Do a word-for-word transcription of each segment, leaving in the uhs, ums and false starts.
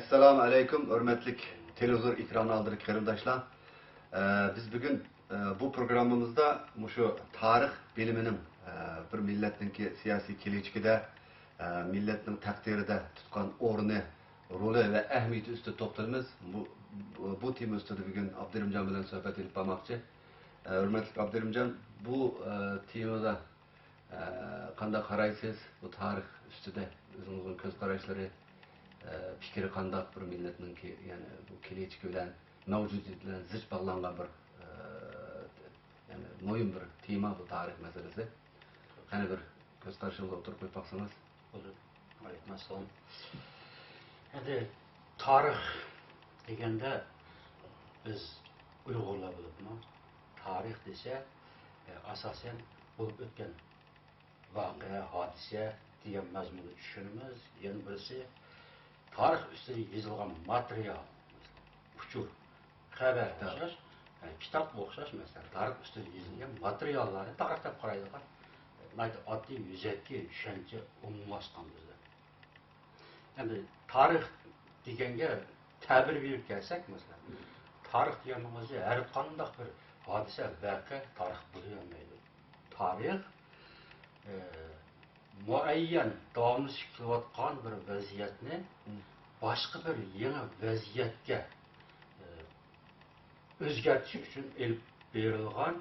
ئەسسالامۇ ئەلەيكۇم، ھۆرمەتلىك تېلېۋىزور ئېكرانى ئالدىدىكى قېرىنداشلار. ئە، بىز بۈگۈن، ئە، بۇ پروگراممىمىزدا مۇشۇ تارىخ بىلىمىنىڭ، ئە، بىر مىللەتنىڭكى سىياسىي كېلەچىكىدە، ئە، مىللەتنىڭ تەقدىرىدە تۇتقان ئورنى، رولى ۋە ئەھمىيىتى ئۈستىدە توختىلىمىز. بۇ، بۇ، بۇ تېما ئۈستىدە بۈگۈن ئابدۇرېھىمجان بىلەن سۆھبەت ئېلىپ بارماقچى. ئە، ھۆرمەتلىك ئابدۇرېھىمجان، بۇ، ئە، تېمىدا ئە، قانداق قارايسىز بۇ تارىخ ئۈستىدە؟ ئۆزىڭىزنىڭ كۆز قاراشلىرى، ئە، پىكرى قانداق بىر مىللەتنىڭكى، يەنى بۇ كېلەچىكى بىلەن، مەۋجۇدىيىتى بىلەن زىچ باغلانغان بىر، ئە، يەنى مۇھىم بىر تېما بۇ تارىخ مەسىلىسى. قېنى بىر كۆز قارىشىڭىزنى ئوتتۇرىغا قويۇپ باقسىڭىز. بولىدۇ. ۋەئەلەيكۇم ئەسسالام. ئەمدى تارىخ دېگەندە بىز ئۇيغۇرلار بولۇپمۇ تارىخ دېسە، ئە، ئاساسەن بولۇپ ئۆتكەن ۋەقە، ھادىسە دېگەن مەزمۇننى چۈشىنىمىز. يەنە بىرسى، تارىخ ئۈستىدە يېزىلغان ماتېرىيال، ئۇچۇر، خەۋەر كىتاب. ئوخشاش، ھە، كىتابقا ئوخشاش، مەسىلەن، تارىخ ئۈستىدە يېزىلگەن ماتېرىياللارنى تارىخ دەپ قارايدىغان، ناھايىتى ئاددىي، يۈزەكى چۈشەنچە ئومۇملاشقان بىزدە. ئەمدى تارىخ دېگەنگە تەبىر بېرىپ كەلسەك، مەسىلەن، تارىخ دېگەننىڭ ئۆزى ھەر قانداق بىر ھادىسە، ۋەقە تارىخ بولۇۋەرمەيدۇ. تارىخ، ئە، مۇئەييەن داۋاملىشىپ كېلىۋاتقان بىر ۋەزىيەتنى باشقا بىر يېڭى ۋەزىيەتكە، ئە، ئۆزگەرتىش ئۈچۈن ئېلىپ بېرىلغان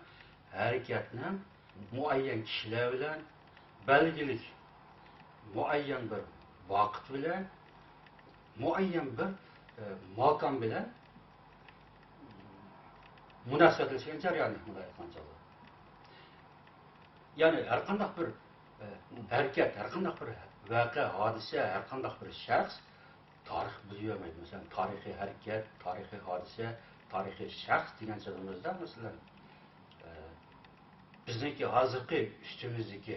ھەرىكەتنىڭ مۇئەييەن كىشىلەر بىلەن، بەلگىلىك مۇئەييەن بىر ۋاقىت بىلەن، مۇئەييەن بىر، ئە، ماكان بىلەن مۇناسىۋەتلەشكەن جەريانى، مۇنداق ئېيتقان چاغدا. يەنى ھەر قانداق بىر، ئە، ھەرىكەت، ھەر قانداق بىر ۋەقە، ھادىسە، ھەر قانداق بىر شەخس تارىخ بولۇۋەرمەيدۇ. مەسىلەن، تارىخىي ھەرىكەت، تارىخىي ھادىسە، تارىخىي شەخس دېگەن چېغىمىزدا، مەسىلەن، ئە، بىزنىڭكى ھازىرقى ئۈستىمىزدىكى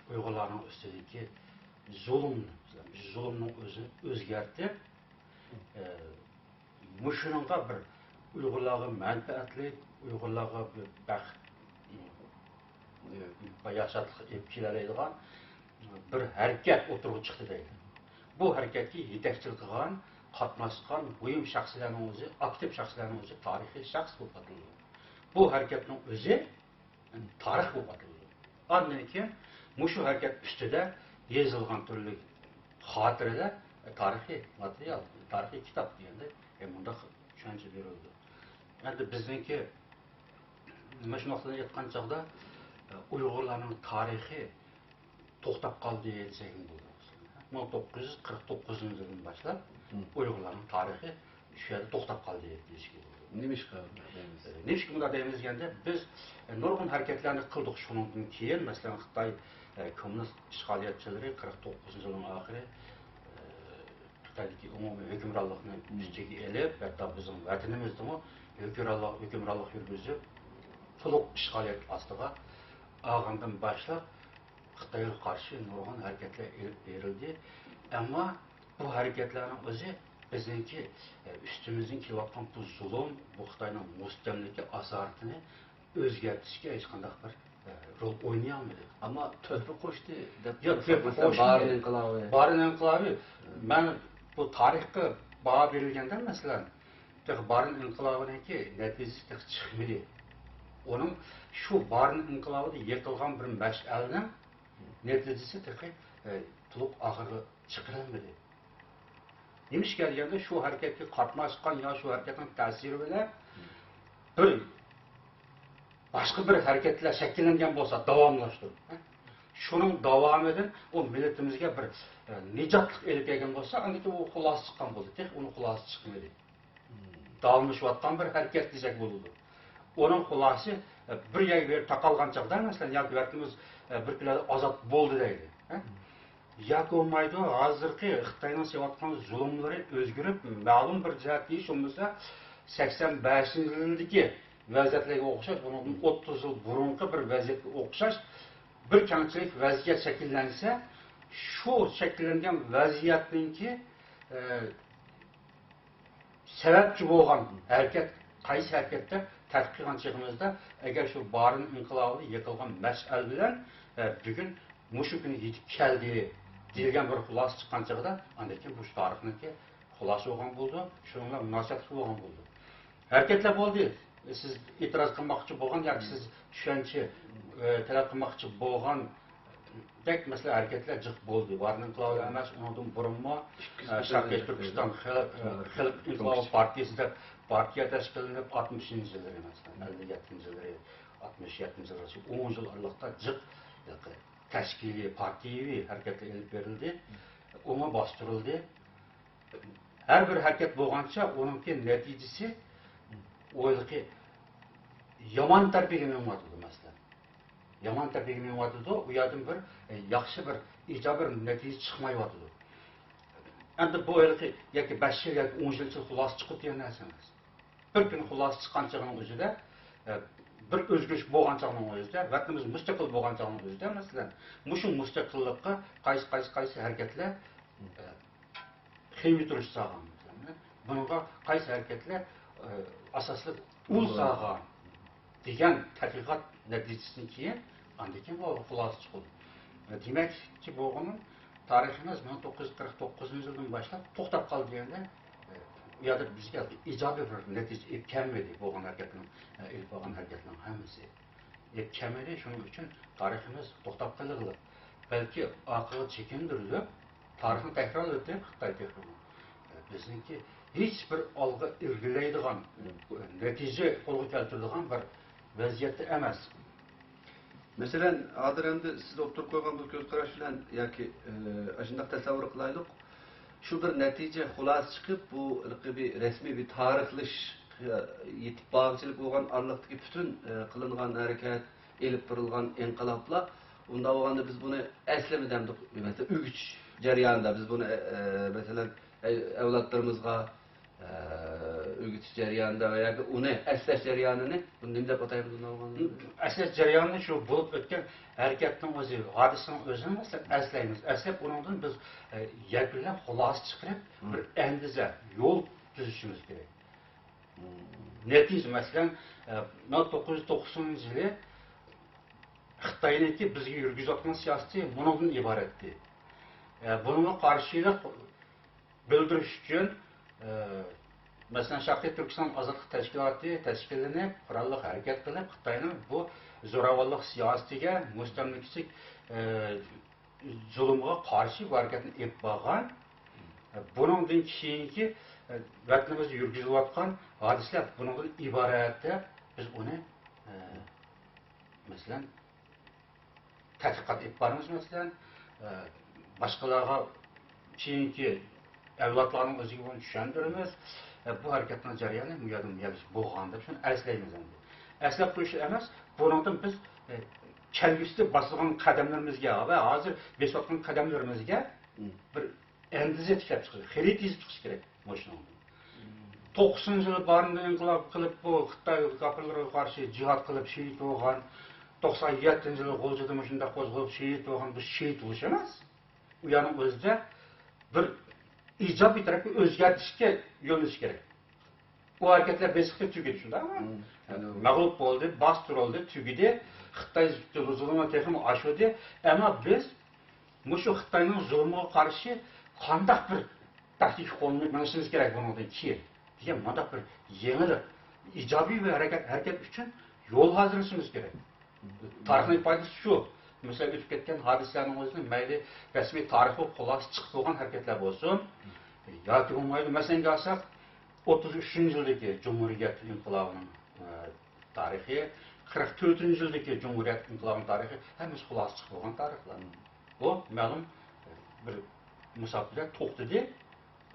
ئۇيغۇرلارنىڭ ئۈستىدىكى زۇلۇم، بىز زۇلۇمنىڭ ئۆزىنى ئۆزگەرتىپ، ئە، مۇشۇنىڭغا بىر ئۇيغۇرلارغا مەنپەئەتلىك، ئۇيغۇرلارغا بىر بەخت، ياشاتلىق ئېلىپ كېلەلەيدىغان بىر ھەرىكەت ئوتتۇرىغا چىقتى دەيلى. بۇ ھەرىكەتكە يېتەكچىلىك قىلغان، قاتناشقان مۇھىم شەخسلەرنىڭ ئۆزى، ئاكتىپ شەخسلەرنىڭ ئۆزى تارىخىي شەخس بولۇپ ئاتىلىدۇ. بۇ ھەرىكەتنىڭ ئۆزى تارىخ بولۇپ ئاتىلىدۇ. ئاندىن كېيىن مۇشۇ ھەرىكەت ئۈستىدە يېزىلغان تۈرلۈك خاتىرىلەر، تارىخىي ماتېرىيال، تارىخىي كىتاب دېگەندەك، ئە، مۇنداق چۈشەنچە بېرىلىدۇ. ئەمدى بىزنىڭكى مۇشۇ نۇقتىدىن ئېيتقان چاغدا، ئە، ئۇيغۇرلارنىڭ تارىخى توختاپ قالدى دېسەكمۇ بولىدۇ. مىڭ توققۇز يۈز قىرىق توققۇزىنچى يىلدىن باشلاپ ئۇيغۇرلارنىڭ تارىخى شۇ يەردە توختاپ قالدى دېيىشكە بولىدۇ. نېمىشقا بۇنداق دەيمىز؟ ئە، نېمىشقا بۇنداق دەيمىز دېگەندە، بىز، ئە، نۇرغۇن ھەرىكەتلەرنى قىلدۇق. شۇنىڭدىن كېيىن، مەسىلەن، خىتاي، ئە، كوممۇنىست ئىشغالىيەتچىلىرى قىرىق توققۇزىنچى يىلنىڭ ئاخىرى، ئە، خىتايدىكى ئومۇمىي ھۆكۈمرانلىقنى ئۈستىگە ئېلىپ، ھەتتا بىزنىڭ ۋەتىنىمىزدىمۇ ھۆكۈمرانلىق، ھۆكۈمرانلىق يۈرگۈزۈپ، تولۇق ئىشغالىيەت ئاستىغا ئالغاندىن باشلاپ، خىتايغا قارشى نۇرغۇن ھەرىكەتلەر ئېلىپ بېرىلدى. ئەمما بۇ ھەرىكەتلەرنىڭ ئۆزى بىزنىڭكى، ئە، ئۈستىمىزدىن كېلىۋاتقان بۇ زۇلۇم، بۇ خىتاينىڭ مۇستەملىكە ئاسارىتىنى ئۆزگەرتىشكە ھېچقانداق بىر، ئە، رول ئوينىيالمىدى. ئەمما تۆھپە قوشتى دەپ ياق، تۆھپە قوشمىدى. بارىن ئىنقىلابى. بارىن ئىنقىلابى. مەن بۇ تارىخقا باھا بېرىلگەندە، مەسىلەن، تېخى بارىن ئىنقىلابىنىڭكى نەتىجىسى تېخى چىقمىدى. ئۇنىڭ شۇ بارىن ئىنقىلابىدا يېقىلغان بىر مەشئەلنىڭ نەتىجىسى تېخى، ئە، تولۇق ئاخىرغا چىقىرىلمىدى. نېمىشقا دېگەندە، شۇ ھەرىكەتكە قاتناشقان يا شۇ ھەرىكەتنىڭ تەسىرى بىلەن بىر باشقا بىر ھەرىكەتلەر شەكىللەنگەن بولسا، داۋاملاشتۇرۇپ، ھە؟ شۇنىڭ داۋامىدىن ئۇ مىللىتىمىزگە بىر، ئە، نىجاتلىق ئېلىپ كەلگەن بولسا، ئاندىن كېيىن ئۇ خۇلاسە چىققان بولدى. تېخى ئۇنىڭ خۇلاسىسى چىقمىدى. داۋاملىشىۋاتقان بىر ھەرىكەت دېسەك بولىدۇ. ئۇنىڭ خۇلاسىسى، ئە، بىر يەرگە بېرىپ تاقالغان چاغدا، مەسىلەن، ياكى ۋەتىنىمىز، ئە، بىر كۈنلەردە ئازاد بولدى دەيلى، ھە؟ ياكى بولمايدۇ، ھازىرقى خىتاينىڭ سېلىۋاتقان زۇلۇملىرى ئۆزگىرىپ، مەلۇم بىر جەھەتتە ھېچ بولمىسا سەكسەن بەشىنچى يىلدىكى ۋەزىيەتلەرگە ئوخشاش، بۇنىڭدىن ئوتتۇز يىل بۇرۇنقى بىر ۋەزىيەتكە ئوخشاش بىر كەڭچىلىك ۋەزىيەت شەكىللەنسە، شۇ شەكىللەنگەن ۋەزىيەتنىڭكى، ئە، سەۋەبچى بولغان ھەرىكەت قايسى ھەرىكەت دەپ تەتقىق قىلغان چېغىمىزدا، ئەگەر شۇ بارىن ئىنقىلابىدا يېقىلغان مەشئەل بىلەن، ئە، بۈگۈن مۇشۇ كۈنگە يېتىپ كەلدى دېيىلگەن بىر خۇلاسە چىققان چېغىدا، ئاندىن كېيىن بۇ تارىخنىڭكى خۇلاسە بولغان بولىدۇ، شۇنىڭ بىلەن مۇناسىۋەتلىك بولغان بولىدۇ. ھەرىكەتلەر بولدى. سىز ئېتىراز قىلماقچى بولغان ياكى سىز چۈشەنچە، ئە، تەلەپ قىلماقچى بولغان دەك مەسىلەن ھەرىكەتلەر جىق بولدى. ۋارنىڭ ئىنقىلابى ئەمەس، ئۇنىڭدىن بۇرۇنمۇ، ئىككى يۈز ئە، شەرقىي تۈركىستان خەلق، ئە، خەلق ئىنقىلابى پارتىيىسى دەپ پارتىيە تەشكىللىنىپ، ئاتمىشىنچى يىللىرى مەسىلەن، ئەللىك يەتتىنچى يىللىرى، ئاتمىش يەتتىنچى يىللىرى، ئون يىل ئارىلىقتا جىق تەشكىلىي، پارتىيىۋى ھەرىكەتلەر ئېلىپ بېرىلدى. ئۇمۇ باستۇرۇلدى. ھەر بىر ھەرىكەت بولغانچە ئۇنىڭكى نەتىجىسى ئۇ ھېلىقى يامان تەرىپىگە مېڭىۋاتىدۇ، مەسىلەن. يامان تەرىپىگە مېڭىۋاتىدۇ، ئۇ يەردىن بىر، ئە، ياخشى بىر ئىجابىي بىر نەتىجە چىقمايۋاتىدۇ. ئەمدى بۇ ھېلىقى ياكى بەش يىل ياكى ئون يىل ئىچىدە خۇلاسە چىقىدۇ دېگەن نەرسە ئەمەس. بىر كۈنى خۇلاسە چىققان چېغىنىڭ ئۆزىدە، ئە، بىر ئۆزگىرىش بولغان چاغنىڭ ئۆزىدە، ۋەتىنىمىز مۇستەقىل بولغان چاغنىڭ ئۆزىدە، مەسىلەن، مۇشۇ مۇستەقىللىققا قايسى، قايسى، قايسى ھەرىكەتلەر، ئە، خىمىيە تۇرۇش سالغان، بۇنىڭغا قايسى ھەرىكەتلەر، ئە، ئاساسلىق ئۇل سالغان دېگەن تەتقىقات نەتىجىسىدىن كېيىن، ئاندىن كېيىن بۇ خۇلاسە چىقىدۇ. ئە، دېمەكچى بولغىنىم، تارىخىمىز مىڭ توققۇز يۈز قىرىق توققۇزىنچى يىلدىن باشلاپ توختاپ قالدى دېگەندە، ئە، ئۇ يەردە بىزگە ئىجابىي بىر نەتىجە ئېلىپ كەلمىدى، بولغان ھەرىكەتنىڭ، ئە، ئېلىپ بارغان ھەرىكەتنىڭ ھەممىسى. ئېلىپ كەلمىدى. شۇنىڭ ئۈچۈن تارىخىمىز توختاپ قېلىغلىق. بەلكى ئارقىغا چېكىندۈرۈلۈپ، تارىخنى تەكرارلىۋېتىپ، خىتاي تېخىمۇ، بىزنىڭكى ھېچبىر ئالغا ئىلگىرىلەيدىغان، نەتىجە قولغا كەلتۈرىدىغان بىر ۋەزىيەتتە ئەمەس. مەسىلەن، ھازىر ئەمدى سىز ئوتتۇرىغا قويغان بۇ كۆز قاراش بىلەن ياكى، ئە، ئاشۇنداق تەسەۋۋۇر قىلايلۇق. شۇ بىر نەتىجە، خۇلاسە چىقىپ، بۇ ھېلىقى بىر رەسمىي بىر تارىخلىشىشقا يېتىپ بارغۇچىلىك بولغان ئارىلىقتىكى پۈتۈن، ئە، قىلىنغان ھەرىكەت، ئېلىپ بېرىلغان ئىنقىلابلار، ئۇنداق بولغاندا بىز بۇنى ئەسلىمە دەمدۇق، مەسىلەن، ئۆگىتىش جەريانىدا بىز بۇنى، ئە، ئە، مەسىلەن، ئە، ئەۋلادلىرىمىزغا، ئە، ئۆگىتىش جەريانىدا ۋە ياكى ئۇنى ئەسلەش جەريانىنى بۇنى نېمە دەپ ئاتايمىز ئۇنداق بولغاندا؟ ئەسلەش جەريانى شۇ بولۇپ ئۆتكەن ھەرىكەتنىڭ ئۆزى، ھادىسىنىڭ ئۆزىنى مەسىلەن ئەسلەيمىز. ئەسلەپ ئۇنىڭدىن بىز، ئە، يەكۈنلەپ خۇلاسە چىقىرىپ، بىر ئەندىزە، يول تۈزۈشىمىز كېرەك. نەتىجە، مەسىلەن، ئە، مىڭ توققۇز يۈز توقسىنىنچى يىلى خىتاينىڭكى بىزگە يۈرگۈزۈۋاتقان سىياسىتى مۇنىڭدىن ئىبارەتتى. ئە، بۇنىڭغا قارشىلىق بىلدۈرۈش ئۈچۈن، ئە، مەسىلەن، شەرقىي تۈركىستان ئازادلىق تەشكىلاتى تەشكىللىنىپ، قوراللىق ھەرىكەت قىلىپ، خىتاينىڭ بۇ زوراۋانلىق سىياسىتىگە، مۇستەملىكىچىلىك، ئە، زۇلۇمغا قارشى بۇ ھەرىكەتنى ئېلىپ بارغان، بۇنىڭدىن كېيىنكى، ۋەتىنىمىزدە يۈرگۈزۈلۈۋاتقان ھادىسىلەر بۇنىڭدىن ئىبارەت دەپ، بىز ئۇنى، مەسىلەن، تەتقىقات ئېلىپ بارىمىز، مەسىلەن، باشقىلارغا كېيىنكى ئەۋلادلارنىڭ ئۆزىگە بۇنى چۈشەندۈرىمىز. ئە، بۇ ھەرىكەتنىڭ جەريانى مۇ يەردىن مۇ يەرگىچە بولغان دەپ شۇنى ئەسلەيمىز ئەمدى. ئەسلەپ قويۇش ئەمەس، بۇنىڭدىن بىز، ئە، كەلگۈسىدە باسىدىغان قەدەملىرىمىزگە ۋە ھازىر بېسىۋاتقان قەدەملىرىمىزگە بىر ئەندىزە تىكلەپ چىقىش، خېرىدە يېزىپ چىقىش كېرەك مۇشۇنىڭدىن. توقسىنىنچى يىلى بارىندىن ئىنقىلاب قىلىپ، بۇ خىتاي كاپىرلىرىغا قارشى جىھاد قىلىپ شېھىت بولغان، توقسان يەتتىنچى يىلى غۇلجىدا مۇشۇنداق قوزغىلىپ شېھىت بولغان، بۇ شېھىت بولۇش ئەمەس. ئۇ يەرنىڭ ئۆزىدە بىر ئىجابىي تەرەپكە ئۆزگەرتىشكە يۆنىلىش كېرەك. ئۇ ھەرىكەتلەر بېسىقتى، تۈگىدى، شۇنداقمۇ؟ مەغلۇپ بولدى، باستۇرۇلدى، تۈگىدى. خىتاي زۇلۇمى تېخىمۇ ئاشىدۇ. ئەمما بىز مۇشۇ خىتاينىڭ زۇلۇمىغا قارشى قانداق بىر تاكتىكا قوللىنىپ مېڭىشىمىز كېرەك بۇنىڭدىن كېيىن دېگەن مۇنداق بىر يېڭىلىق، ئىجابىي بىر ھەرىكەت، ھەرىكەت ئۈچۈن يول ھازىرلىشىمىز كېرەك. تارىخنىڭ پايدىسى شۇ. مەسىلەن، ئۆتۈپ كەتكەن ھادىسىلەرنىڭ ئۆزىنى مەيلى رەسمىي تارىخ بولۇپ خۇلاسە چىقىپ بولغان ھەرىكەتلەر بولسۇن، ياكى بولمايدۇ، مەسىلەنگە ئالساق، ئوتتۇز ئۈچىنچى يىلدىكى جۇمھۇرىيەت ئىنقىلابىنىڭ، ئە، تارىخى، قىرىق تۆتىنچى يىلدىكى جۇمھۇرىيەت ئىنقىلابىنىڭ تارىخى، ھەممىسى خۇلاسە چىقىپ بولغان تارىخلار. بۇ مەلۇم بىر مۇساپىدە توختىدى.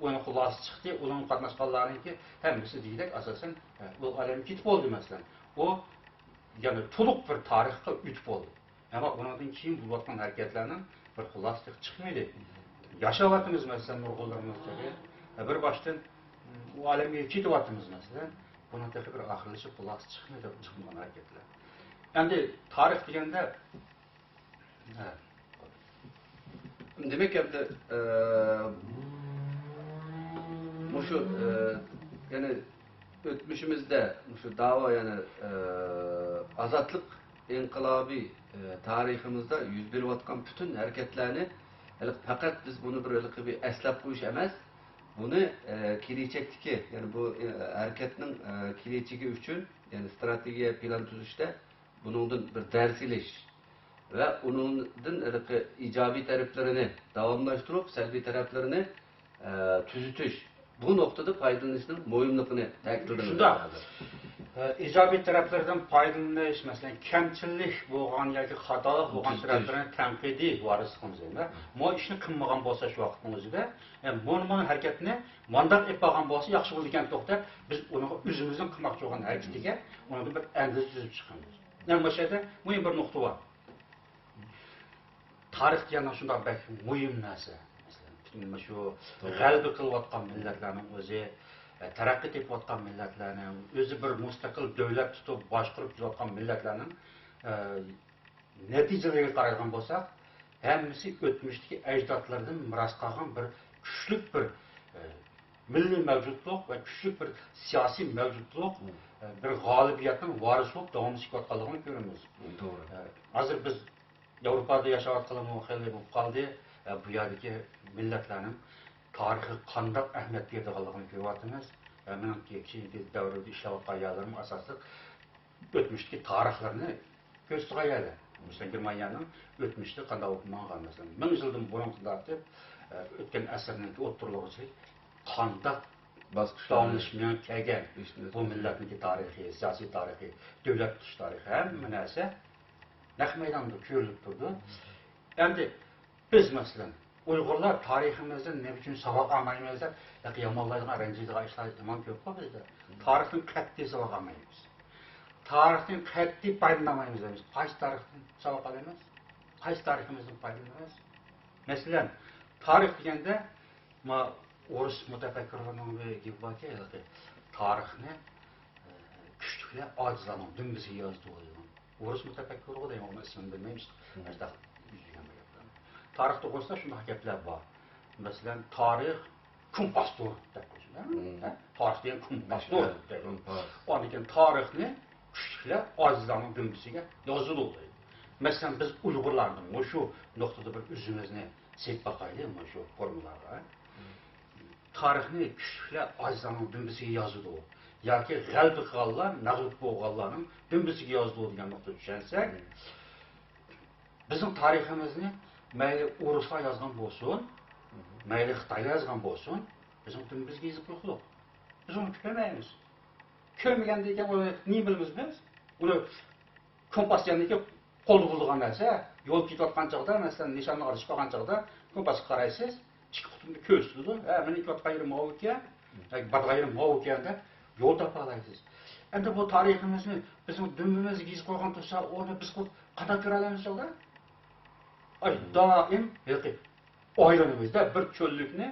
ئۇنىڭ خۇلاسىسى چىقتى، ئۇنىڭغا قاتناشقانلارنىڭكى ھەممىسى دېگۈدەك ئاساسەن، ئە، ئۇ ئالەمگە كېتىپ بولدى، مەسىلەن. ئۇ يەنە تولۇق بىر تارىخقا ئۆتۈپ بولدى. ئەمما ئۇنىڭدىن كېيىن بولۇۋاتقان ھەرىكەتلەرنىڭ بىر خۇلاسىسى چىقمىدى. ياشاۋاتىمىز، مەسىلەن، نۇرغۇنلىرىمىز تېخى. ئە، بىر باشتىن، ئۇ ئالەمگە كېتىۋاتىمىز، مەسىلەن. بۇنىڭ تېخى بىر ئاخىرلىشىپ خۇلاسىسى چىقمىدى، چىقمىغان ھەرىكەتلەر. ئەمدى تارىخ دېگەندە، ھە. دېمەك، ئەمدى، ئە، مۇشۇ، ئە، يەنى ئۆتمۈشىمىزدە مۇشۇ داۋا، يەنى، ئە، ئازادلىق ئىنقىلابى، ئە، تارىخىمىزدا يۈز بېرىۋاتقان پۈتۈن ھەرىكەتلەرنى ھېلىقى پەقەت بىز بۇنى بىر ھېلىقى بىر ئەسلەپ قويۇش ئەمەس، بۇنى، ئە، كېلەچەكتىكى، يەنى بۇ، ئە، ھەرىكەتنىڭ، ئە، كېلەچىكى ئۈچۈن، يەنى ئىستراتېگىيە پىلان تۈزۈشتە بۇنىڭدىن بىر دەرس ئېلىش ۋە ئۇنىڭدىن ھېلىقى ئىجابىي تەرەپلىرىنى داۋاملاشتۇرۇپ، سەلبىي تەرەپلىرىنى، ئە، تۈزىتىش، بۇ نۇقتىدا پايدىلىنىشنىڭ مۇھىملىقىنى تەكىتلىدىڭىز شۇنداق. ھازىر. ئە، ئىجابىي تەرەپلىرىدىن پايدىلىنىش، مەسىلەن، كەمچىلىك بولغان ياكى خاتالىق بولغان تۈزىتىش. تەرەپلىرىنى تەنقىدىي ۋارىسلىق قىلىمىز. مۇ ئىشنى قىلمىغان بولسا شۇ ۋاقىتنىڭ ئۆزىدە، ئە، مۇنۇ، مۇنۇ ھەرىكەتنى مانداق ئېلىپ بارغان بولسا ياخشى بولىدىكەن توختاپ، بىز ئۇنىڭغا ئۆزىمىزنىڭ قىلماقچى بولغان ھەرىكىتىگە ئۇنىڭدىن بىر ئەندىزە تۈزۈپ چىقىمىز. مەن مۇشۇ يەردە مۇھىم بىر نۇقتا بار. تارىخ دېگەننىڭ شۇنداق بەك مۇھىم نەرسە. مەسىلەن، پۈتۈن مۇشۇ توغرا. غەلىبە قىلىۋاتقان مىللەتلەرنىڭ ئۆزى، ئە، تەرەققىي تېپىۋاتقان مىللەتلەرنىڭ ئۆزى بىر مۇستەقىل دۆلەت تۇتۇپ باشقۇرۇپ كېلىۋاتقان مىللەتلەرنىڭ، ئە، نەتىجىلىرىگە قارايدىغان بولساق، ھەممىسى ئۆتمۈشتىكى ئەجدادلىرىدىن مىراس قالغان بىر كۈچلۈك بىر، ئە، مىللىي مەۋجۇتلۇق ۋە كۈچلۈك بىر سىياسىي مەۋجۇتلۇق، مم. ئە، بىر غالىبىيەتنىڭ ۋارىسى بولۇپ داۋاملىشىپ كېلىۋاتقانلىقىنى كۆرىمىز. توغرا. ئە، ھازىر بىز ياۋروپادا ياشاۋاتقىلىمۇ خېلى بولۇپ قالدى. ئە، بۇ يەردىكى مىللەتلەرنىڭ تارىخىغا قانداق ئەھمىيەت بېرىدىغانلىقىنى كۆرۈۋاتىمىز. ئە، مېنىڭ كېيىنكى دەۋردە ئىشلەۋاتقان يەرلىرىم ئاساسلىق ئۆتمۈشتىكى تارىخلارنى كۆرسىتىدىغان يەرلەر. مەسىلەن، گېرمانىيەنىڭ ئۆتمۈشتە قانداق بولۇپ ماڭغان، مەسىلەن، مىڭ يىلدىن بۇرۇنقىدىن تارتىپ، ئە، ئۆتكەن ئەسىرنىڭكى ئوتتۇرىلىغۇچە قانداق باسقۇچلار. داۋاملىشىپ مېڭىپ كەلگەن بۇ مىللەتنىڭكى تارىخى، سىياسىي تارىخى، دۆلەت تۇتۇش تارىخى، ھەممە نەرسە نەق مەيداندا كۆرۈلۈپ تۇرىدۇ. ئەمدى بىز، مەسىلەن، ئۇيغۇرلار تارىخىمىزدىن نېمە ئۈچۈن ساۋاق ئالمايمىز دەپ، ياقى يامانلايدىغان، رەنجىيدىغان ئىشلار يامان كۆپ قوي بىزدە. تارىختىن قەتئىي ساۋاق ئالمايمىز. تارىختىن قەتئىي پايدىلىنالمايمىز دەيمىز. قايسى تارىختىن ساۋاق ئالىمىز؟ قايسى تارىخىمىزدىن پايدىلىنىمىز؟ مەسىلەن، تارىخ دېگەندە، ما، ئورۇس مۇتەپەككۇرلىرىنىڭ بىر گېپى باركەن، ھېلىقى تارىخنى، ئە، كۈچلۈكلەر ئاجىزلارنىڭ دۈمبىسىگە يازىدۇ دەيدۇ. ئورۇس مۇتەپەككۇرغۇ دەيمەن، ئۇنىڭ ئىسمىنى بىلمەيمىز. مم. ئاشۇنداق يۈز يىگىرمە گەپلەر. تارىخ توغرىسىدا شۇنداق گەپلەر بار. مەسىلەن، تارىخ كومپاستۇر دەپ قويسۇن، ھە؟ مم. ھە؟ تارىخ دېگەن كومپاستۇر دەيدۇ. كومپاس. ئاندىن كېيىن تارىخنى كۈچلۈكلەر ئاجىزلارنىڭ دۈمبىسىگە يازىدۇ دەيدۇ. مەسىلەن، بىز ئۇيغۇرلارنىڭ مۇشۇ نۇقتىدا بىر ئۆزىمىزنى سېلىپ باقايلى، مۇشۇ فورمىلارغا. تارىخنى كۈچلۈكلەر ئاجىزلارنىڭ دۈمبىسىگە يازىدۇ ياكى غەلىبە قىلغانلار مەغلۇپ بولغانلارنىڭ دۈمبىسىگە يازىدۇ دېگەن نۇقتىدا چۈشەنسەك، بىزنىڭ تارىخىمىزنى مەيلى ئورۇسلار يازغان بولسۇن، مەيلى خىتايلار يازغان بولسۇن، بىزنىڭ دۈمبىسىگە يېزىپ قويغۇلۇق. بىز ئۇنى كۆرمەيمىز. كۆرمىگەندىن كېيىن ئۇنى نېمە بىلىمىز بىز؟ ئۇنى كومپاس دېگەننىكى قولدا بولىدىغان نەرسە. يول كېتىۋاتقان چاغدا، مەسىلەن، نىشاننى ئادىشىپ قالغان چاغدا كومپاسقا قارايسىز، ئىككى قۇتۇمدا كۆرسىتىدۇ. ھە، مېنىڭ كېتىۋاتقان يېرىم ماۋۇ ئىكەن، ياكى بارىدىغان يېرىم ماۋۇ ئىكەن دەپ يول تاپالايسىز. ئەمدى بۇ تارىخىمىزنى بىزنىڭ دۈمبىمىزگە يېزىپ قويغان تۇرسا، ئۇنى بىز قانداق كۆرەلەيمىز چاغدا؟ ئاي، دائىم ھېلىقى ئايلىنىمىزدا بىر چۆللۈكنى،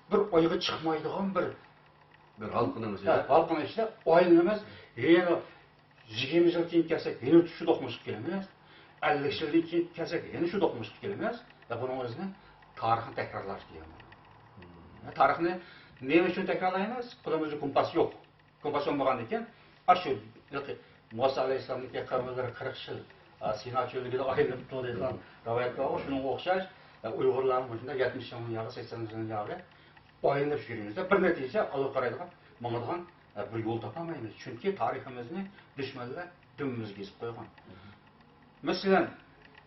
بىر ئايغا چىقمايدىغان بىر بىر ھالقىنىڭ ھە، ئىچىدە. ھالقىنىڭ ئىچىدە ئايلىنىمىز. يەنە يىگىرمە يىل كېيىن كەلسەك، يەنە شۇ دوقمۇشقا كېلىمىز. ئەللىك يىلدىن كېيىن كەلسەك، يەنە شۇ دوقمۇشقا كېلىمىز. ۋە بۇنىڭ ئۆزىنى تارىخنى تەكرارلاش دېگەن. ھە، تارىخنى نېمە ئۈچۈن تەكرارلايمىز؟ قولىمىزدا كومپاس يوق. كومپاس بولمىغاندىن كېيىن، ئاشۇ مۇسا ئەلەيھىسسالامنىڭكى قەۋملىرى قىرىق يىل، ئە، سىنا چۆللۈكىدە ئايلىنىپتۇ دەيدىغان رىۋايەت بارغۇ، شۇنىڭغا ئوخشاش، ئە، ئۇيغۇرلارمۇ مۇشۇنداق يەتمىش يىلنىڭ ياغى، سەكسەن يىلنىڭ ياغى ئايلىنىپ يۈرگىنىمىزدە بىر نەتىجە ئالغا قارايدىغان، ماڭىدىغان، ئە، بىر يول تاپالمايمىز. چۈنكى تارىخىمىزنى دۈشمەنلەر دۈمبىمىزگە يېزىپ قويغان. مەسىلەن،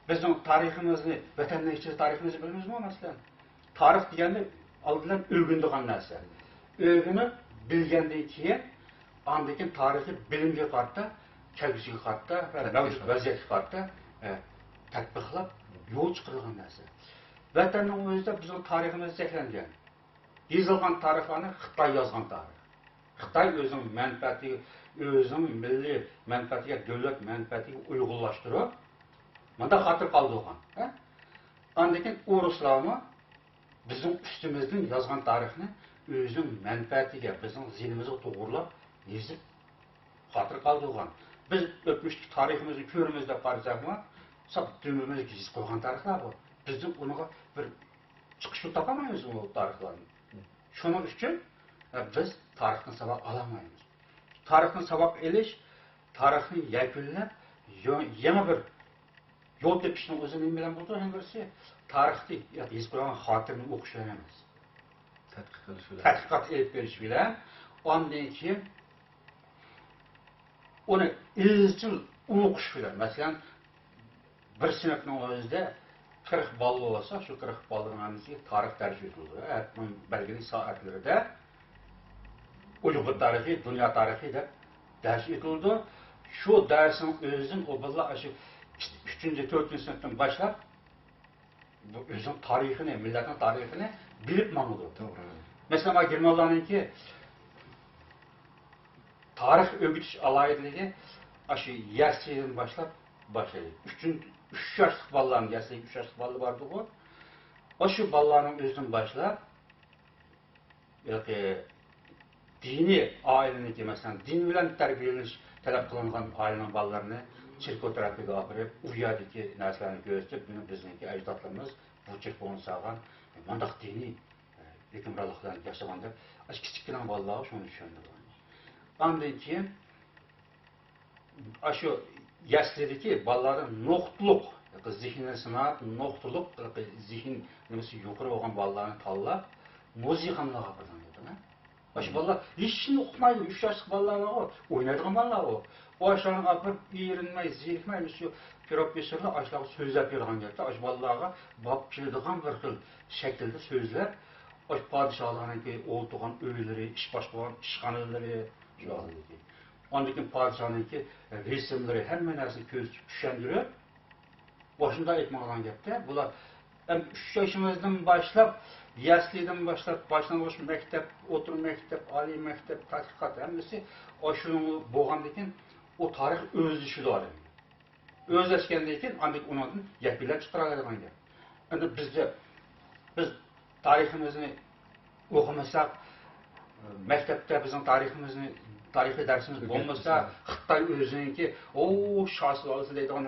بىزنىڭ تارىخىمىزنى، ۋەتەننىڭ ئىچىدە تارىخىمىزنى بىلىمىزمۇ، مەسىلەن؟ تارىخ دېگەننى ئالدى بىلەن ئۆگىنىدىغان نەرسە. ئۆگىنىپ، بىلگەندىن كېيىن، ئاندىن كېيىن تارىخىي بىلىمگە قارىتا، كەلگۈسىگە قارىتا ۋە مەۋجۇت ۋەزىيەتكە قارىتا، ئە، تەتبىقلاپ، يول چىقىرىدىغان نەرسە. ۋەتەننىڭ ئۆزىدە بىزنىڭ تارىخىمىز چەكلەنگەن. يېزىلغان تارىخلارنى خىتاي يازغان تارىخ. خىتاي ئۆزىنىڭ مەنپەئەتىگە، ئۆزىنىڭ مىللىي مەنپەئەتىگە، دۆلەت مەنپەئەتىگە ئۇيغۇنلاشتۇرۇپ، مۇنداق خاتىرە قالدۇرغان، ھە؟ ئاندىن كېيىن ئورۇسلارمۇ بىزنىڭ ئۈستىمىزدىن يازغان تارىخنى ئۆزىنىڭ مەنپەئەتىگە، بىزنىڭ زىيىنىمىزغا توغرىلاپ يېزىپ خاتىرە قالدۇرغان. بىز ئۆتمۈشتىكى تارىخىمىزنى كۆرىمىز دەپ قارىساقمۇ، ساپ دۈمبىمىزگە يېزىپ قويغان تارىخلار بۇ. بىزنىڭ ئۇنىڭغا بىر چىقىش يول تاپالمايمىز ئۇ تارىخلاردىن. شۇنىڭ ئۈچۈن، ئە، بىز تارىختىن ساۋاق ئالالمايمىز. تارىختىن ساۋاق ئېلىش، تارىخنى يەكۈنلەپ، يو-، يېڭى بىر يول تېپىشنىڭ ئۆزى نېمە بىلەن بولىدۇ؟ يەنە بىرسى، تارىختا يېزىپ قويغان خاتىرىنى ئوقۇش بىلەن ئەمەس. تەتقىق قىلىش بىلەن. تەتقىقات ئېلىپ بېرىش بىلەن، ئاندىن كېيىن ئۇنى ئىزچىل ئوقۇش بىلەن، مەسىلەن، بىر سىنىپنىڭ ئۆزىدە قىرىق بالا بولسا، شۇ قىرىق بالىنىڭ ھەممىسىگە تارىخ دەرسى ئۆتۈلىدۇ. ھەپتىنىڭ بەلگىلىك سائەتلىرىدە ئۇيغۇر تارىخى، دۇنيا تارىخى دەپ دەرس ئۆتۈلىدۇ. شۇ دەرسنىڭ ئۆزىدىن ئۇ بالىلار ئاشۇ ئۈچىنچى، تۆتىنچى سىنىپتىن باشلاپ بۇ ئۆزىنىڭ تارىخىنى، مىللەتنىڭ تارىخىنى بىلىپ ماڭىدۇ. توغرا. مەسىلەن، مانا گېرمانلارنىڭكى تارىخ ئۆگىتىش ئالاھىدىلىكى ئاشۇ يەسلىدىن باشلاپ باشلايدۇ. ئۈچىنچى، ئۈچ ياشلىق بالىلارنى، يەسلىدىكى ئۈچ ياشلىق بالىلار باردىغۇ، ئاشۇ بالىلارنىڭ ئۆزىدىن باشلاپ ھېلىقى دىنىي ئائىلىنىڭكى، مەسىلەن، دىن بىلەن تەربىيەلىنىش تەلەپ قىلىنغان ئائىلىنىڭ بالىلىرىنى چېركاۋ تەرەپىگە ئاپىرىپ، ئۇ يەردىكى نەرسىلەرنى كۆرسىتىپ، بۇنى بىزنىڭكى ئەجدادلىرىمىز بۇ چېركاۋنى سالغان، مۇنداق دىنىي، ئە، ھۆكۈمرانلىق بىلەن ياشىغان دەپ، ئاشۇ كىچىككىنە بالىلارغا شۇنى چۈشەندۈرگەن. ئاندىن كېيىن ئاشۇ يەسلىدىكى بالىلاردا نۇقتىلىق، زېھنىنى سىناپ، نۇقتىلىق زېھىن نېمىسى يۇقىرى بولغان بالىلارنى تاللاپ، مۇزېيخانىلارغا ئاپىرىدىغان گەپ. مانا شۇ بالىلار ھېچنېمە ئۇقمايدۇ، ئۈچ ياشلىق بالىلار بارغۇ، ئوينايدىغان بالىلارغۇ. ئۇ ئاشۇلارنى ئاپىرىپ، ئېرىنمەي، زېرىكمەي، مۇشۇ پروفېسسورلار ئاشۇلارغا سۆزلەپ بېرىدىغان گەپتە، ئاشۇ بالىلارغا بولۇپ كېلىدىغان بىر خىل شەكىلدە سۆزلەپ، ئاشۇ پادىشاھلارنىڭكى ئولتۇرغان ئۆيلىرى، ئىش باشقۇرغان ئىشخانىلىرى، شۇ ھالدىكى. ئاندىن كېيىن پادىشاھنىڭكى رەسىملىرى، ھەممە نەرسىنى كۆرسىتىپ چۈشەندۈرۈپ، مۇشۇنداق ئېيتماقلىغان گەپتە، بۇلار ھەم ئۈچ يېشىمىزدىن باشلاپ، يەسلىدىن باشلاپ، باشلانغۇچ مەكتەپ، ئوتتۇرا مەكتەپ، ئالىي مەكتەپ، تەتقىقات ھەممىسى ئاشۇنىڭ بولغاندىن كېيىن ئۇ تارىخ ئۆزلىشىدۇ ئادەمگە. ئۆزلەشكەندىن كېيىن ئاندىن ئۇنىڭدىن يەكۈنلەپ چىقىرالايدىغان گەپ. ئەمدى بىزدە، بىز تارىخىمىزنى ئوقۇمىساق، مەكتەپتە بىزنىڭ تارىخىمىزنى، تارىخىي دەرسىمىز بولمىسا، خىتاي ئۆزىنىڭكى، ئو، شا سۇلالىسى دەيدىغان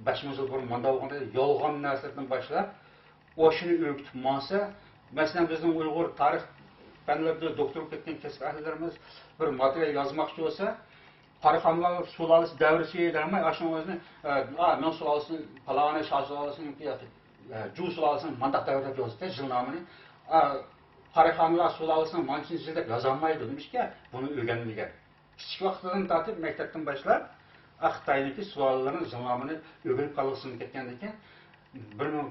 بەش مىڭ يىل بۇرۇن مانداق بولغان دەيدۇ، يالغان نەرسىلەردىن باشلاپ، ئاشۇنى ئۆگىتىپ ماڭسا، مەسىلەن، بىزنىڭ ئۇيغۇر تارىخ پەنلىرىدە دوكتور بولۇپ كەتكەن كەسىپ ئەھلىلىرىمىز بىر ماتېرىيال يازماقچى بولسا، قاراخانلار سۇلالىسى دەۋرىسى دەۋرىمەي، ئاشۇنىڭ ئۆزىنى، ئە، ئا، مىڭ سۇلالىسى، پالانى شا سۇلالىسىنىڭكى ياكى، ئە، جۇ سۇلالىسىنىڭ مانداق دەۋرىدە يازدى، يىلنامىنى. ئا، قاراخانلار سۇلالىسىنىڭ مانچىنچى يىلى دەپ يازالمايدۇ. نېمىشقا؟ بۇنى ئۆگەنمىگەن. كىچىك ۋاقتىدىن تارتىپ، مەكتەپتىن باشلاپ، ئا، خىتاينىڭكى سۇلالىلىرىنىڭ يىلنامىنى ئۆگىنىپ قالغۇسىنى كەتكەندىن كېيىن، بىر مىڭ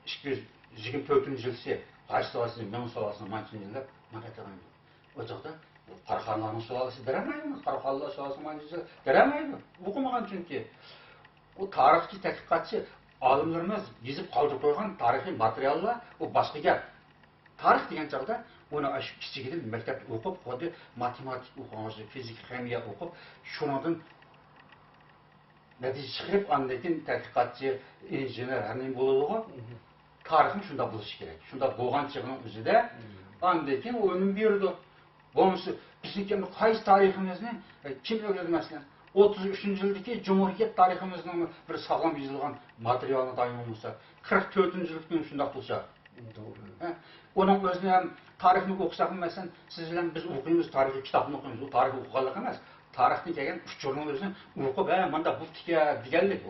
ئىككى يۈز يىگىرمە تۆتىنچى يىلىسى، قايسى سۇلالىسى، مىڭ سۇلالىسى، مانچىنچى يىلى دەپ مانا ئەتىگەن. ئۇ چاغدا قاراخانلارنىڭ سۇلالىسى دەرەمەيدۇ، قاراخانلار سۇلالىسى مانچىنچى يىلى دەرەمەيدۇ. ئوقۇمىغان چۈنكى. ئۇ تارىخچى، تەتقىقاتچى ئالىملىرىمىز يېزىپ قالدۇرۇپ قويغان تارىخىي ماتېرىياللار، ئۇ باشقا گەپ. تارىخ دېگەن چاغدا ئۇنى ئاشۇ كىچىكىدىن مەكتەپتە ئوقۇپ، خۇددى ماتېماتىكا ئوقۇغانغا ئوخشاش، فىزىكا، خىمىيە ئوقۇپ، شۇنىڭدىن نەتىجە چىقىرىپ، ئاندىن كېيىن تەتقىقاتچى، ئىنژېنېر، ھەر نېمە بولىدىغۇ. تارىخمۇ شۇنداق بولۇشى كېرەك. شۇنداق بولغان چېغىنىڭ ئۆزىدە، ئاندىن كېيىن ئۇ ئۈنۈم بېرىدۇ. بولمىسا، بىزنىڭكى ئەمدى قايسى تارىخىمىزنى، ئە، كىم ئۆگەندى، مەسىلەن؟ ئوتتۇز ئۈچىنچى يىلدىكى جۇمھۇرىيەت تارىخىمىزنىڭ بىر ساغلام يېزىلغان ماتېرىيالىنى دايىم بولمىسا، قىرىق تۆتىنچى يىلدىكى شۇنداق بولسا. توغرا. ھە؟ ئۇنىڭ ئۆزىنى ھەم تارىخنى ئوقۇساقمۇ، مەسىلەن، سىز بىلەن بىز ئوقۇيمىز، تارىخىي كىتابنى ئوقۇيمىز. ئۇ تارىخ ئوقۇغانلىق ئەمەس. تارىختىن كەلگەن ئۇچۇرنىڭ ئۆزىنى ئوقۇپ، ھە، مانداق بوپتىكەن دېگەنلىك.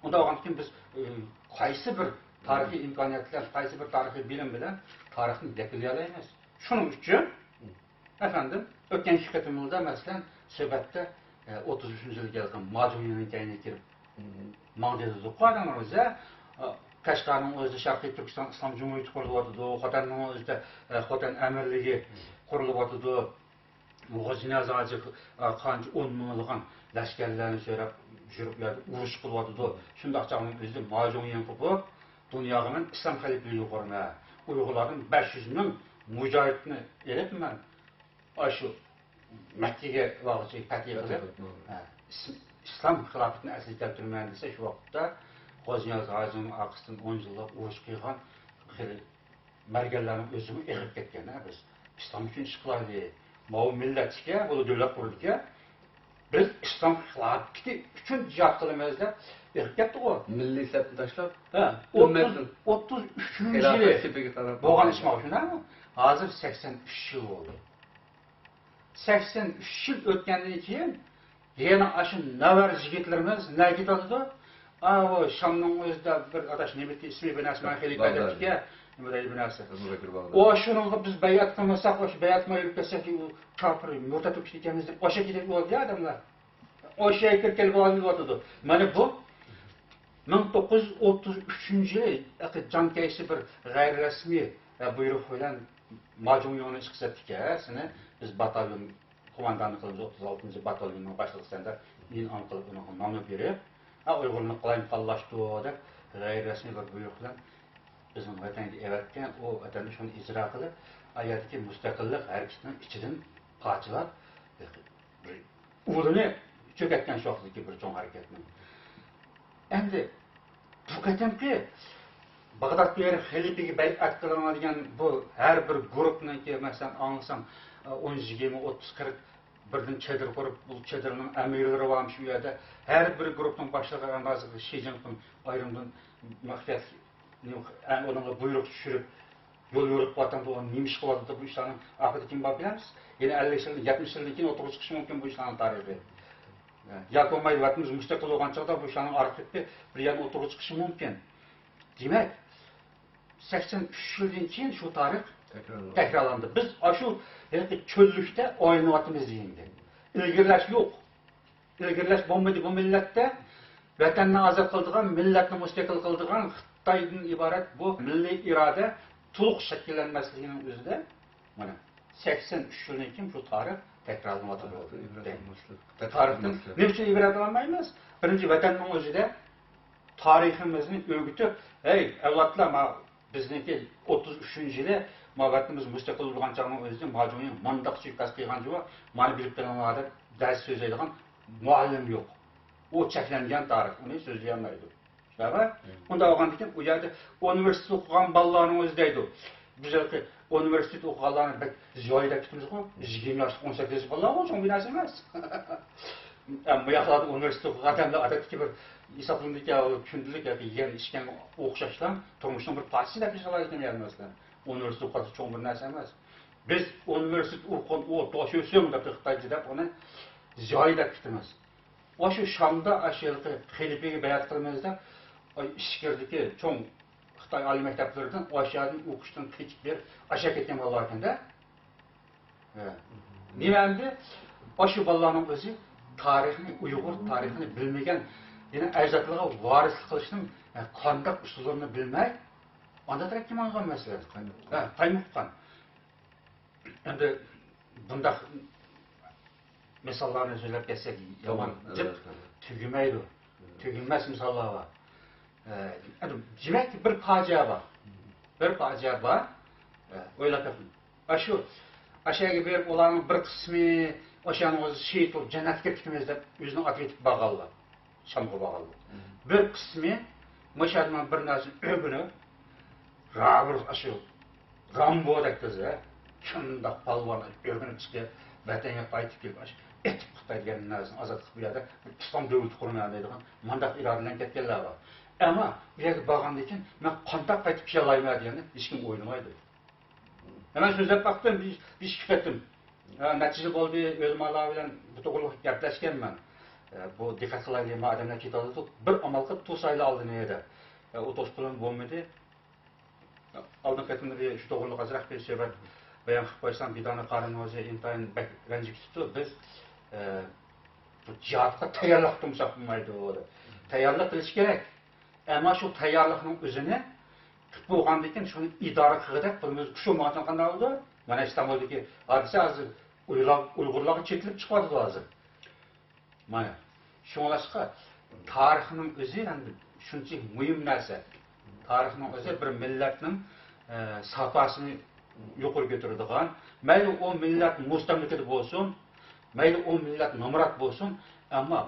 ئۇنداق بولغاندىكىن بىز، ئە، قايسى بىر تارىخىي ئىمكانىيەت بىلەن، قايسى بىر تارىخىي بىلىم بىلەن تارىخنى يەكۈنلىيەلەيمىز؟ شۇنىڭ ئۈچۈن، ئەپەندىم، ئۆتكەن ئىككى قېتىملىقتا، مەسىلەن، سۆھبەتتە، ئە، ئوتتۇز ئۈچىنچى يىلى كەلگەن ماجۇڭيىڭنىڭ كەينىگە كىرىپ، ماڭدى دېدۇق ئادەملىرىمىز، ئە، قەشقەرنىڭ ئۆزىدە شەرقىي تۈركىستان ئىسلام جۇمھۇرىيىتى قۇرۇلۇۋاتىدۇ، خوتەننىڭ ئۆزىدە، ئە، خوتەن ئەمىرلىكى قۇرۇلۇۋاتىدۇ. غوجىنىياز ھاجى، ئە، قانچە ئون مىڭلىغان لەشكەرلەرنى سۆرەپ يۈرۈپ، يەردە ئۇرۇش قىلىۋاتىدۇ. شۇنداق چاغنىڭ ئۆزىدە ماجۇڭيىڭ قوپۇپ، دۇنياغا مەن ئىسلام خەلىپىلىكى قۇرىمەن. ئۇيغۇرلاردىن بەش يۈز مىڭ مۇجاھىدنى ئېلىپ، مەن ئاشۇ مەككىگە بارغۇچە پەتھى قىلىپ، ھە، ئىس-، ئىسلام خىلاپىتىنى ئەسلىگە كەلتۈرىمەن دېسە، شۇ ۋاقىتتا غوجىنىياز ھاجىنىڭ ئارقىسىدىن ئون يىللىق ئۇرۇش قىلغان خېلى مەرگەنلەرنىڭ ئۆزىمۇ ئېغىپ كەتكەن، ھە، بىز ئىسلام ئۈچۈن ئىش قىلايلى. ماۋۇ مىللەتچىكەن، بۇلار دۆلەت قۇرىدىكەن. بىز ئىسلام خىلاپىتى ئۈچۈن جىھاد قىلىمىز دەپ ئېغىپ كەتتىغۇ. مىللىي سەپنى تاشلاپ، ھە، ئوتتۇز، ئۈممەتنىڭ ئوتتۇز ئۈچىنچى يىلى خىلاپەت سېپىگە قاراپ بولغان ماڭغان ئىش ماۋۇ، شۇنداقمۇ؟ ھازىر سەكسەن ئۈچ يىل بولدى. سەكسەن ئۈچ يىل ئۆتكەندىن كېيىن، يەنە ئاشۇ نەۋرە يىگىتلىرىمىز نەگە كېتىۋاتىدۇ؟ ئاۋۇ شامنىڭ ئۆزىدە بىر ئاداش نېمىتى ئىسمى بىر نەرسە ماڭا خېلى بەردەپتىكەن. نېمە دەيدۇ بۇ نەرسە؟ ئەبۇ بەكرى باغدادى. ئاشۇنىڭغا بىز بەيئەت قىلمىساق، ئاشۇ بەيئەت قىلماي يۈرۈپ كەتسەك، ئۇ كاپىر، مۇرتەت بولۇپ كېتىدىكەنمىز دەپ ئاشۇ كېتىپ بولدى ئادەملەر. ئاشۇ كىرىپ كەلگەن دەۋاتىدۇ. مانا بۇ مىڭ توققۇز يۈز ئوتتۇز ئۈچىنچى يىلى جاڭ كەيسى بىر غەيرىي رەسمىي، ئە، بۇيرۇق بىلەن ما جۇڭيۇڭنى ئىشقا سەپتىكەن، سېنى بىز باتاليون قوماندانى قىلىمىز، ئوتتۇز ئالتىنچى باتاليوننىڭ باشلىقى سەن دەپ ئېلان قىلىپ، ئۇنىڭغا نامە بېرىپ، ھە، ئۇيغۇرنى قالايمىقانلاشتۇر دەپ غەيرىي رەسمىي بىر بۇيرۇق بىلەن بىزنىڭ ۋەتەنگە ئەۋەتكەن، ئۇ ۋەتەندە شۇنى ئىجرا قىلىپ، ئا يەردىكى مۇستەقىللىق ھەرىكىتىنىڭ ئىچىدىن پارچىلاپ، بىر ئۇلىنى چۆكەتكەن شۇ ۋاقىتتىكى بىر چوڭ ھەرىكەتنىڭ. ئەمدى بۇ قېتىمقى باغداد مېيىر خەلىپىگە بەيئەت قىلىڭلار دېگەن بۇ ھەر بىر گۇرۇپنىڭكى، مەسىلەن، ئاڭلىسام، ئون، يىگىرمە، ئوتتۇز، قىرىق بىردىن چېدىر قۇرۇپ، بۇ چېدىرنىڭ ئەمىرلىرى بارمىش ئۇ يەردە. ھەر بىر گۇرۇپنىڭ باشلىقى ئەندازىسى شى جىنپىڭ ئايرىمدىن مەخپىيەت ئۇنىڭغا بۇيرۇق چۈشۈرۈپ، يول يورۇق قىلىۋاتامدۇ، نېمە ئىش قىلىۋاتىدۇ، بۇ ئىشلارنىڭ ئاقىۋىتى كىم بار بىلەمسىز؟ يەنە ئەللىك يىل، يەتمىش يىلدىن كېيىن ئوتتۇرىغا چىقىشى مۇمكىن بۇ ئىشلارنىڭ تارىخى. ياكى بولمايدۇ، ۋەتىنىمىز مۇستەقىل بولغان چاغدا بۇ ئىشلارنىڭ ئارقىسى بىر يەردىن ئوتتۇرىغا چىقىشى مۇمكىن. دېمەك، سەكسەن ئۈچ يىلدىن كېيىن شۇ تارىخ تەكرارلىنىدۇ. تەكرارلاندى. بىز ئاشۇ ھېلىقى چۆللۈكتە ئايلىنىۋاتىمىز دېگەندەك. ئىلگىرىلەش يوق. ئىلگىرىلەش بولمىدى بۇ مىللەتتە. ۋەتەننى ئازاد قىلىدىغان، مىللەتنى مۇستەقىل قىلىدىغان خىتايدىن ئىبارەت بۇ مىللىي ئىرادە تولۇق شەكىللەنمەسلىكىنىڭ ئۆزىدە، مانا، سەكسەن ئۈچ يىلدىن كېيىن شۇ تارىخ تەكرارلىنىۋاتىدۇ. تارىختىن ئىبرەت ئالماسلىق. تارىختىن نېمە ئۈچۈن ئىبرەت ئالمايمىز؟ بىرىنچى، ۋەتەننىڭ ئۆزىدە تارىخىمىزنى ئۆگىتىپ، ھەي، ئەۋلادلار، ما، بىزنىڭكى ئوتتۇز ئۈچىنچى يىلى ما ۋەتىنىمىز مۇستەقىل بولغان چاغنىڭ ئۆزىدە ما جۇڭيىڭ مانداق سۇيىقەست قىلغان جۇۋا، مانا بىلىپ قېلىڭلار دەپ دەرس سۆزلەيدىغان مۇئەللىم يوق. ئۇ چەكلەنگەن تارىخ، ئۇنى سۆزلىيەلمەيدۇ. شۇنداقمۇ؟ مم. ئۇنداق بولغاندىكىن ئۇ يەردە ئۇنىۋېرسىتېت ئوقۇغان بالىلارنىڭ ئۆزى دەيدۇ. بىز ھېلىقى ئۇنىۋېرسىتېت ئوقۇغانلارنى بەك زىيالىي دەپ كېتىمىزغۇ. يىگىرمە ياشلىق، ئون سەككىز ياشلىق بالىلارغۇ، چوڭ بىر نەرسە ئەمەس. ئە، بۇ ياقلاردا ئۇنىۋېرسىتېت ئوقۇغان ئادەملەر ئادەتتىكى بىر ھېسابلىنىدىكى، ئۇ كۈندىلىك يەپ يېگەن ئىچكەنگە ئوخشاشلا تۇرمۇشنىڭ بىر پارچىسى دەپ ھېسابلايدىكەن يەنى مەسىلەن. ئۇنىۋېرسىتېت ئوقۇغان چوڭ بىر نەرسە ئەمەس. بىز ئۇنىۋېرسىتېت ئوقۇغان ئۇ داشۆسۈڭ دەپ خىتايچە دەپ ئۇنى زىيالىي دەپ كېتىمىز. ئاشۇ شامدا ئاشۇ ھېلىقى خەلىپىگە بەيئەت قىلىمىز دەپ، ئاي، ئىچكىرىدىكى چوڭ خىتاي ئالىي مەكتەپلىرىدىن ئاشۇ يەردىن ئوقۇشتىن قېچىپ بېرىپ ئاشا كەتكەن بالىلار ئىكەندە. ھە. نېمە ئەمدى؟ ئاشۇ بالىلارنىڭ ئۆزى تارىخنى، ئۇيغۇر تارىخىنى بىلمىگەن، يەنە ئەجدادلىرىغا ۋارىسلىق قىلىشنىڭ، ھە، قانداق ئۇسۇللىرىنى بىلمەي، ئانداق تەرەپكە ماڭغان مەسىلە. ھە، تايمۇققان. ئەمدى بۇنداق مىساللارنى سۆزلەپ كەتسەك يامان جىق تۈگىمەيدۇ. تۈگىمەس مىساللار بار. ئە، ئەمدى دېمەك، بىر پاجىئە بار. بىر پاجىئە بار. ئە، ئويلاپ بېقىڭ. ئاشۇ، ئاشۇ يەرگە بېرىپ، ئۇلارنىڭ بىر قىسمى ئاشۇ يەرنىڭ ئۆزى شېھىت بولۇپ، جەننەتكە كىرىپ كېتىمىز دەپ، ئۆزىنىڭ ئاتىغا يېتىپ بارغانلار. شامغا بارغانلار. بىر قىسمى مۇشۇ يەردىن بىر نەرسىنى ئۆگىنىپ، رابىر ئاشۇ رامبودەك دېسە، شۇنداق پالۋان ئۆگىنىپ چىقىپ، ۋەتەنگە قايتىپ كېلىپ، ئاشۇ ئېتىپ خىتاي دېگەن نەرسىنى ئازاد قىلىپ، بۇ يەردە بىر ئىسلام دۆلىتى قۇرىمەن دەيدىغان مۇنداق ئىرادە بىلەن كەتكەنلەر بار. ئەمما بۇ يەرگە بارغاندىن كېيىن، مەن قانداق قايتىپ كېلەلەيمەن دېگەننى ھېچكىم ئويلىمايدۇ. مەن سۆزلەپ باقتىم، بىر، بىر ئىككى قېتىم. ھە، نەچچە يىل بولدى، ئۆزۈم ئالا بىلەن بۇ توغرىلىق گەپلەشكەنمەن. ئە، بۇ دىققەت قىلايلى، ما ئادەملەر كېتىۋاتىدۇ، بىر ئامال قىلىپ توسايلى ئالدىنى دەپ. ئە، ئۇ توسۇپ بولمىدى. ئالدىنقى قېتىمدا بىر شۇ توغرىلىق ئازراق بىر سۆھبەت بايان قىلىپ قويسام، بىدانە قارىنىڭ ئۆزى ئىنتايىن بەك رەنجىپ كېتىپتۇ. بىز، ئە، بۇ جىھادقا تەييارلىق قىلمىساق بولمايدۇ، دەپ. تەييارلىق قىلىش كېرەك. ئەمما شۇ تەييارلىقنىڭ ئۆزىنى قىلىپ بولغاندىن كېيىن شۇنى ئىدارە قىلغۇدەك قولىمىز كۈچ بولمىغاچقا قانداق بولىدۇ؟ مانا ئىستانبۇلدىكى ھادىسە ھازىر ئۇيغۇرلار، ئۇيغۇرلارغا چېتىلىپ چىقىۋاتىدۇ ھازىر. مانا شۇڭلاشقا تارىخنىڭ ئۆزى ئەمدى شۇنچىلىك مۇھىم نەرسە. تارىخنىڭ ئۆزى بىر مىللەتنىڭ، ئە، ساپاسىنى يۇقىرى كۆتۈرىدىغان، مەيلى ئۇ مىللەت مۇستەملىكىدە بولسۇن، مەيلى ئۇ مىللەت نامرات بولسۇن، ئەمما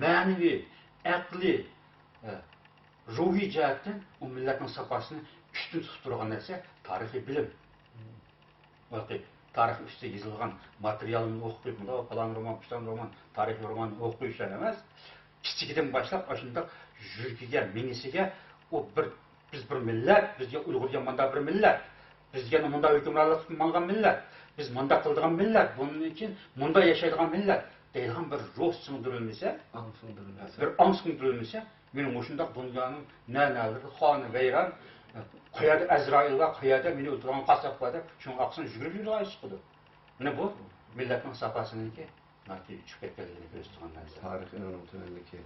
مەنىۋى، ئەقلىي، ئە، روھىي جەھەتتىن ئۇ مىللەتنىڭ ساپاسىنى ئۈستۈن تۇتۇپ تۇرغان نەرسە تارىخىي بىلىم. بەلكى تارىخ ئۈستىدە يېزىلغان ماتېرىيالنى ئوقۇپ، مۇنداق پالان رومان، پىلان رومان، تارىخىي روماننى ئوقۇپ قويۇشلار ئەمەس. كىچىكىدىن باشلاپ ئاشۇنداق يۈرىكىگە، مېڭىسىگە ئۇ بىر، بىز بىر مىللەت، بىزگە ئۇيغۇر دېگەن مۇنداق بىر مىللەت، بىزگە مۇنداق ھۆكۈمرانلىق قىلىپ ماڭغان مىللەت، بىز مۇنداق قىلىدىغان مىللەت، بۇنىڭدىن كېيىن مۇنداق ياشايدىغان مىللەت دەيدىغان بىر روھ سىڭدۈرۈلمىسە، ئاڭ سىڭدۈرۈلمىسە. بىر ئاڭ سىڭدۈرۈلمىسە، مانا مۇشۇنداق دۇنيانىڭ نە-نەلىرىدە خانە ۋەيران، قايەردە ئەزرائىل بار، قايەردە مېنى ئۆلتۈرىدىغان قاسساپ بار دەپ، شۇنىڭ ئارقىسىدىن يۈگۈرۈپ يۈرىدىغان ئىش چىقىدۇ. مانا بۇ مىللەتنىڭ ساپاسىنىڭكى ناھايىتى چۈشۈپ كەتكەنلىكىنى كۆرسىتىدىغان نەرسە. تارىخ ئېڭىنىڭ تۆۋەنلىكى.